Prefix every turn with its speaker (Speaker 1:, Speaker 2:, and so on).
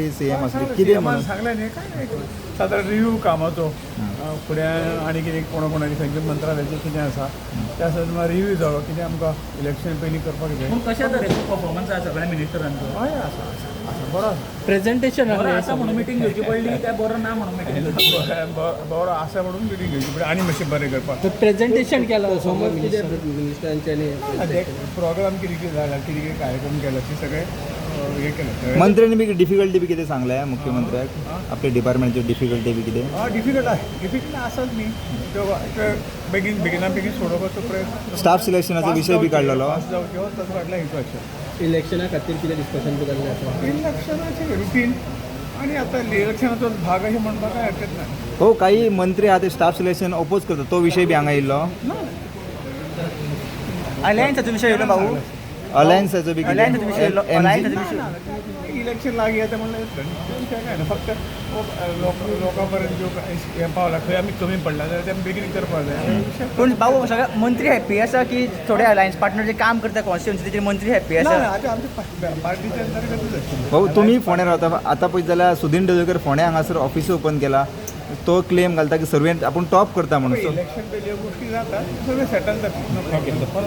Speaker 1: मुख्यमंत्री, सीएम आसले, कितें म्हणून?
Speaker 2: सांगलें न्ही, काय नाही, सादारण रिव्यू कामाचो. फुडें आनी कितें कोणा कोणाचे खंयच्या मंत्रालयाचें कितें आसा त्या संदर्भात रिव्यू जालो, कितें आमकां इलेक्शन पयलीं करपाक जाय.
Speaker 3: पूण कशा तरेचो परफॉर्मन्स आसा सगळ्या मिनिस्टरांचो?
Speaker 2: हय, आसा आसा आसा, बरो आसा.
Speaker 4: प्रेझेंटेशन.
Speaker 3: बरो आसा म्हणून मिटींग घेवची पडली काय बरो ना म्हणून मिटींग घेवची?
Speaker 2: बरो आसा म्हणून मिटींग घेवची पडली आनी मातशें बरें करपाक.
Speaker 4: प्रेझेंटेशन केला.
Speaker 5: मिनिस्टरांचे आणि
Speaker 2: प्रोग्राम कितें कितें जाला, कितें कितें कार्यक्रम केला, ते सगळे हे केले.
Speaker 1: मंत्र्यांनी बी डिफिकल्टी बी कितें सांगलें मुख्यमंत्र्याक, आपल्या डिपार्टमेंटच्यो डिफिकल्टी बी कितें?
Speaker 2: हय, डिफिकल्ट आसा, डिफिकल्ट आसाच न्ही त्यो. त्यो बेगीन बेगिना बेगीन सोडोवपाचो प्रयत्न.
Speaker 1: स्टाफ सिलेक्शनाचो विशय बी काडलेलो.
Speaker 2: पास जावच्यो, ताचो फाटल्यान हेचो आशिल्लो.
Speaker 5: इलेक्शना खातीर कितें डिस्कशन बी जाल्लें आसा?
Speaker 2: इलेक्शनाचे रुटीन आणि आता इलेक्शनाचो भाग अशें म्हणपाक काय हरकत ना.
Speaker 1: हो, काही मंत्री आहा ते स्टाफ सिलेक्शन ओपोज करता, तो विशय बी हांगा येयल्लो?
Speaker 6: अलायन्साचो विशय येयलो भाऊ?
Speaker 1: अलायन्साचो बी?
Speaker 6: अलायन्साचो विशय येयलो, अलायन्साचो विशय.
Speaker 2: ना, ना, इलेक्शन लागीं येता म्हणल्यार येतलें न्ही. ते विशय काय ना, फक्त लोकां पर्यंत ज्यो काय हें पावला, खंय आमी कमी पडला जाल्यार ते आमी बेगीन करपाक जाय हे विशय.
Speaker 6: पूण भाऊ, सगळे मंत्री हॅप्पी आसा की थोडे अलायन्स पार्टनर जे काम करता कॉन्स्टिट्युन्सी तेजेर मंत्री हॅप्पी
Speaker 2: ना
Speaker 6: आसा?
Speaker 2: ना, आतां आमच्या पार्टीच्या अंतर्गतच आशिल्लें.
Speaker 1: भाऊ, तुमी फोंड्या रावता. आतां पळयत जाल्यार सुदीन ढवळीकर फोंड्या हांगासर ऑफिस ओपन केला, तो क्लेम घालता की सर्वेंत आपूण टॉप करता म्हणून.
Speaker 2: इलेक्शन पयली ह्यो गोश्टी जाता, सगळें सेटल जाता, नो प्रॉब्लम.